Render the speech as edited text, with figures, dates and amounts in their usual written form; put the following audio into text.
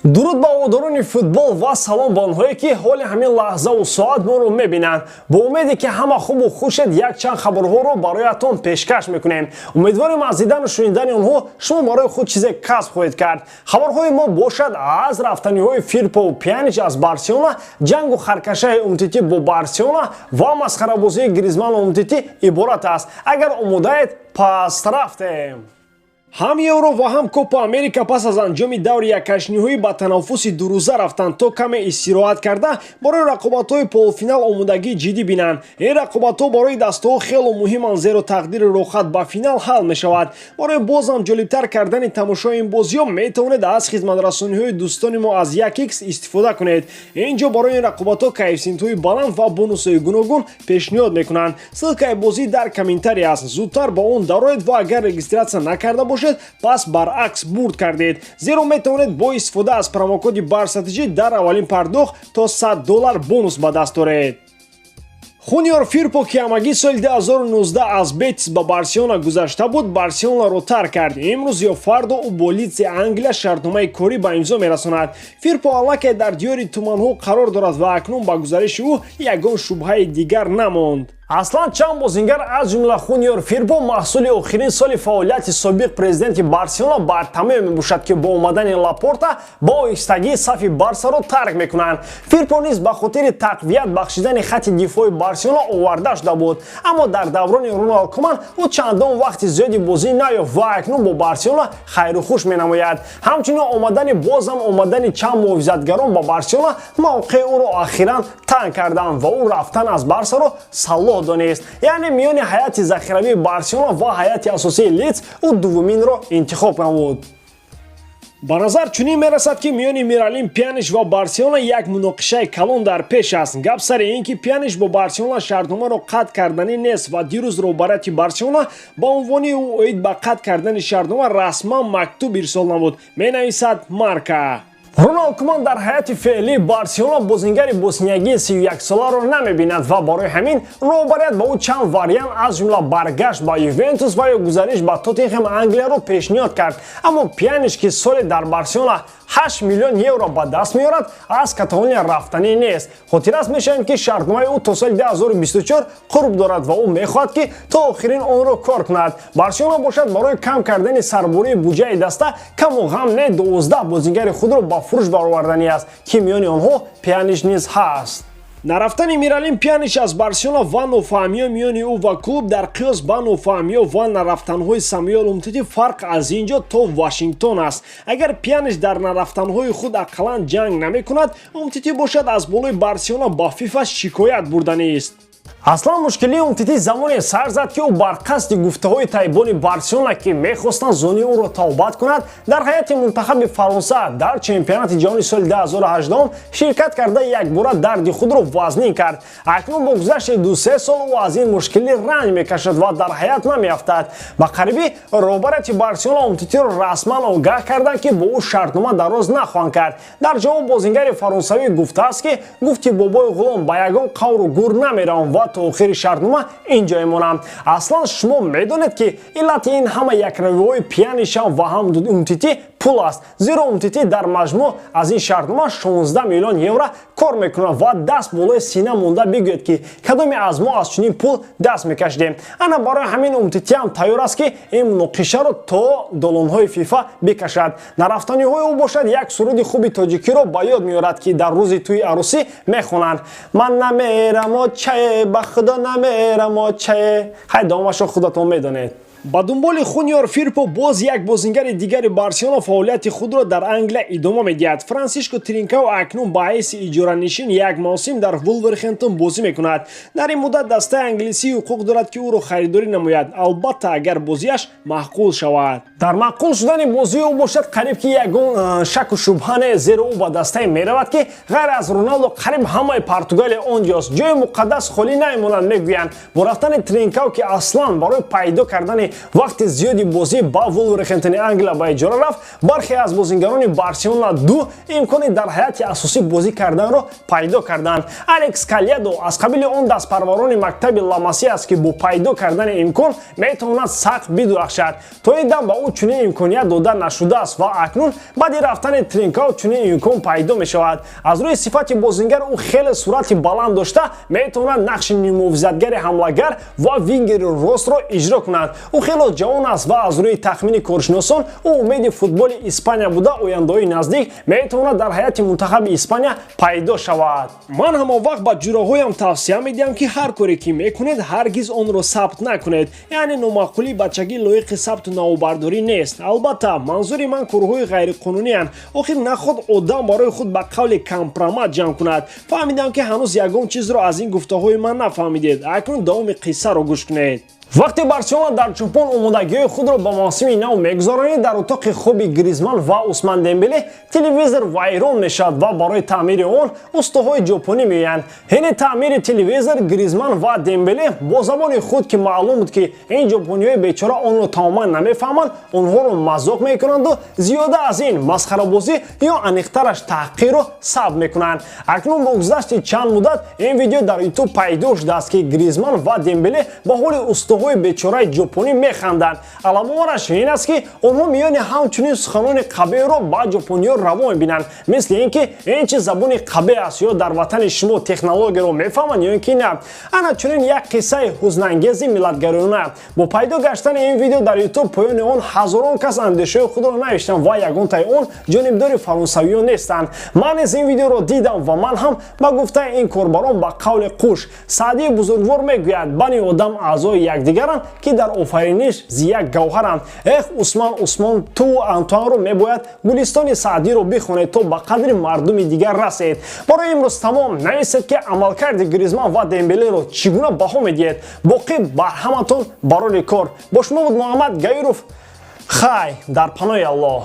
Дуруд ба ҳаводорони футбол ва салом ба онҳое, ки ҳоли ҳамин лаҳзаву соат моро мебинанд. Бо умеде, ки ҳама хубу хушед, якчанд хабарҳоро бароятон пешкаш мекунем. Умедворем, аз дидану шунидани онҳо шумо барои худ чизе касб хоҳед кард. Хабарҳои мо бошад аз рафтаниҳои Фирпову Пьянич аз Барселона, ҷангу харкашаи Умтити бо Барселона ва масхарабозии Гризману Умтити иборат аст. Агар омодаед, пас рафтем. Ҳам Евро ва ҳам Копа Америка пас аз анҷоми даври якҳаштниҳоӣ ба танаффуси дурӯза рафтанд, то каме истироҳат карда, барои рақобатҳои полуфинал омодагии ҷиддӣ бинанд. Ин рақобатҳо барои дастаҳо хело муҳиманд, зеро тақдири роҳхат ба финал ҳал мешавад. Барои бозам ҷолибтар кардани тамошои ин бозиҳо метавонед аз хизматрасониҳои дӯстони мо аз 1x истифода кунед. Ин ҷо барои ин рақобатҳо коэффисиентҳои баланд ва бонусҳои гуногун пешниҳод мекунанд. Ссылкаи бозӣ дар комментарий аст, зудтар ба он дароед ва агар регистрация накарда бошед, пас баръакс бурд кардед, зеро метавонед бо истифода аз промокоди БарсаТЖ дар аввалин пардохт то 100 доллар бонус ба даст оред. Хуниор Фирпо, ки ҳамагӣ соли 2019 аз Бетис ба Барселона гузашта буд, Барселонаро тарк кард. Имрӯз ё фардо ӯ бо Лидси Англия шартномаи корӣ ба имзо мерасонад. Фирпо аллакай дар диёри туманҳо қарор дорад ва акнун ба гузариши ӯ ягон шубҳаи дигар намонд. Аслан чанд бозингар, аз ҷумла Хуниор Фирпо, маҳсули охирин соли фаъолияти собиқ президенти Барселона Бартомео мебошад, ки бо омадани Лапорта бо оҳистагии сафи Барсаро тарк мекунанд. Фирпо низ ба хотири тақвият бахшидани хатти дифои Барселона оварда шуда буд, аммо дар даврони Роналд Куман ӯ чандон вақти зиёди бозӣ наёфт ва акнун бо Барселона хайру хуш менамояд. Ҳамчунин омадани бозам омадани чанд муҳофизатгарон ба Барселона мавқеи ӯро ахиран танг карданд ва ӯ рафтан аз Барсаро салоҳ донист. Яъне миёни ҳайати захиравии Барселона ва ҳайати асосии Лидс ӯ дуввуминро интихоб намуд. Ба назар чунин мерасад, ки миёни Миралим Пьяниш ва Барселона як муноқишаи калон дар пеш аст. Гап сари ин, ки Пьяниш бо Барселона шартномаро қатъ карданӣ нест ва дирӯз роҳбарияти Барселона ба унвони ӯ оид ба қатъ кардани шартнома расман мактуб ирсол намуд, менависад Марка. Роналд Куман дар ҳайати феълии Барселона бозингари босниягии 31-соларо намебинад ва барои ҳамин роҳбарият ба ӯ чанд вариант, аз ҷумла баргашт ба Ювентус ва ё гузариш ба Тоттенхем Англияро пешниҳод кард. Аммо Пьяниш, ки соле дар Барселона 8 миллион евро ба даст меорад, аз Каталония рафтанӣ нест. Хотиррас мешавем, ки шартномаи ӯ то соли 2024 қурб дорад ва ӯ мехоҳад, ки то охирин онро кор кунад. Барселона бошад, барои кам кардани сарбории буҷаи даста каму ғам не 12 бозингари худро ба фурӯш бароварданӣ аст, ки миёни онҳо Пьяниш низ ҳаст. Нарафтани Миралим Пьяниш аз Барселона ва нофаҳмиҳо миёни ӯ ва клуб дар қиёс ба нофаҳмиҳо ва нарафтанҳои Самюэл Умтити фарқ аз ин ҷо то Вашингтон аст. Агар Пьяниш дар нарафтанҳои худ ақаллан ҷанг намекунад, Умтити бошад, аз болои Барселона ба ФИФА шикоят бурданист. Аслан мушкилии Умтити замоне сар зад, ки ӯ бар қасди гуфтаҳои тайбони Барселона, ки мехостанд зони ӯро тавбат кунад, дар ҳайати мунтахаби Фаронса дар чемпионати ҷаҳони соли 2018 ширкат карда, якбора дарди худро вазнин кард. Акнун бо гузашти 2-се сол ӯ аз ин мушкилӣ ранҷ мекашад ва дар ҳайат намеафтад. Ба қарибӣ роҳбарияти Барселона Умтитиро расман огаҳ карданд, ки бо ӯ шартнома дароз нахоҳанд кард. Дар ҷавоб бозингари фаронсавӣ гуфтааст, ки гуфти бобои ғулом, ба ягон қавру гур намеравам ва то охири шартнома ин ҷо мемонам. Аслан шумо медонед, ки иллати ин ҳама якравиҳои Пьянишам ва ҳам Умтити пул аст, зеро Умтити дар маҷмӯъ аз ин шартнома 16 миллион евро кор мекунад ва даст болои сина монда бигӯяд, ки кадоме аз мо аз чунин пул даст мекашидем. Ана барои ҳамин Умтитиам тайёр аст, ки ин муноқишаро то долонҳои ФИФА бикашад. Нарафтаниҳои ӯ бошад, як суруди хуби тоҷикиро ба ёд меорад, ки дар рӯзи тӯи арӯсӣ мехонанд: «Ман намерам, очае, ба худо намерам, очае». Хай, давомашро худатон медонед. Ба дунболи Хуниор Фирпо боз як бозингари дигари Барселона фаъолияти худро дар Англия идома медиҳад. Франсишко Тринкао акнун ба ҳайси иҷоранишин як мавсим дар Вулверхемптон бозӣ мекунад. Дар ин муддат дастаи англисӣ ҳуқуқ дорад, ки ӯро харидорӣ намояд, албатта, агар бозиаш маъқул шавад. Дар маъқул шудани бозии ӯ бошад, қариб ки ягон шаку шубҳа нест, зеро ӯ ба дастае меравад, ки ғайр аз Роналдо қариб ҳамаи Португалия он ҷост. Ҷои муқаддас холӣ намемонад, мегӯянд. Бо рафтани Тринкао, ки аслан барои пайдо кардани гирифтани вақти зиёди бозӣ ба Вулверхемптони Англия ба иҷора рафт, бархе аз бозингарони Барселона ду имкони дар ҳайати асосӣ бозӣ карданро пайдо карданд. Алекс Кальядо аз қабили он дастпарварони мактаби Ла Масия аст, ки бо пайдо кардани имкон метавонад сахт бидурахшад. То ин дам ба ӯ чунин имконият дода нашудааст ва акнун баъди рафтани Тринкао чунин имкон пайдо мешавад. Аз рӯи сифати бозингар, ӯ хеле суръати баланд дошта, метавонад нақши ниммуҳофизатгари ҳамлагар ва вингери ростро иҷро кунад. Ӯ хело ҷавон аст ва аз рӯи тахмини коршиносон, ӯ умеди футболи Испания буда, ояндаҳои наздик метавонад дар ҳайати мунтахаби Испания пайдо шавад. Ман ҳамон вақт ба ҷураҳоям тавсия медиҳам, ки ҳар коре ки мекунед, ҳаргиз онро сабт накунед, яъне номаъқулии бачагӣ лоиқи сабту навбардорӣ нест. Албатта, манзури ман корҳои ғайриқонуниянд. Охир наход одам барои худ ба қавли компромат ҷамъ кунад. Фаҳмидам, ки ҳанӯз ягон чизро аз ин гуфтаҳои ман нафаҳмидед. Акнун давоми қиссаро гӯш кунед. Вақте Барселона дар Ҷопон омодагиҳои худро ба мавсими нав мегузаронид, дар утоқи хоби Гризман ва Усман Дембеле телевизор вайрон мешавад ва барои таъмири он устоҳои ҷопонӣ меоянд. Ҳини таъмири телевизор Гризман ва Дембеле бо забони худ, ки маълум буд, ки ин ҷопониҳои бечора онро тамоман намефаҳманд, онҳоро мазоқ мекунанду зиёда аз ин масхарабозӣ ё аниқтараш таҳқирро сабт мекунанд. Акнун бо гузашти чанд муддат ин видео дар Ютуб пайдо шудааст, ки Гризман ва Дембеле ба ҳоли устоҳои бечораи ҷопонӣ механданд. Аламовараш ин аст, ки онҳо миёни ҳамчунин суханони қабеҳро ба ҷопониҳо раво мебинанд, мисли ин ки ин чи забони қабеҳ аст ё дар ватани шумо технологияро мефаҳманд ё ин ки на. Ана чунин як қиссаи ҳузнангези миллатгароёна. Бо пайдо гаштани ин видео дар Ютуб, поёни он ҳазорон кас андешаҳои худро навиштанд ва ягонтаи он ҷонибдори фаронсавиён нестанд. Ман низ ин видеоро дидам ва ман ҳам ба гуфтаи ин корбарон ба қавли қуш. Саъдии бузургвор мегӯяд: «Бани одам аъзои якдигаранд, ки дар офариниш зи як гавҳаранд». Эх, Усман, Усмон, ту Антуанро мебояд Гулистони Саъдиро бихонед, то ба қадри мардуми дигар расед. Барои имрӯз тамом. Нависед, ки амалкарди Гризман ва Дембелеро чӣ гуна баҳо медиҳед. Боқӣ бар ҳаматон барори кор. Бо шумо буд Муҳаммад Гаиров. Хай, дар паноҳи Аллоҳ.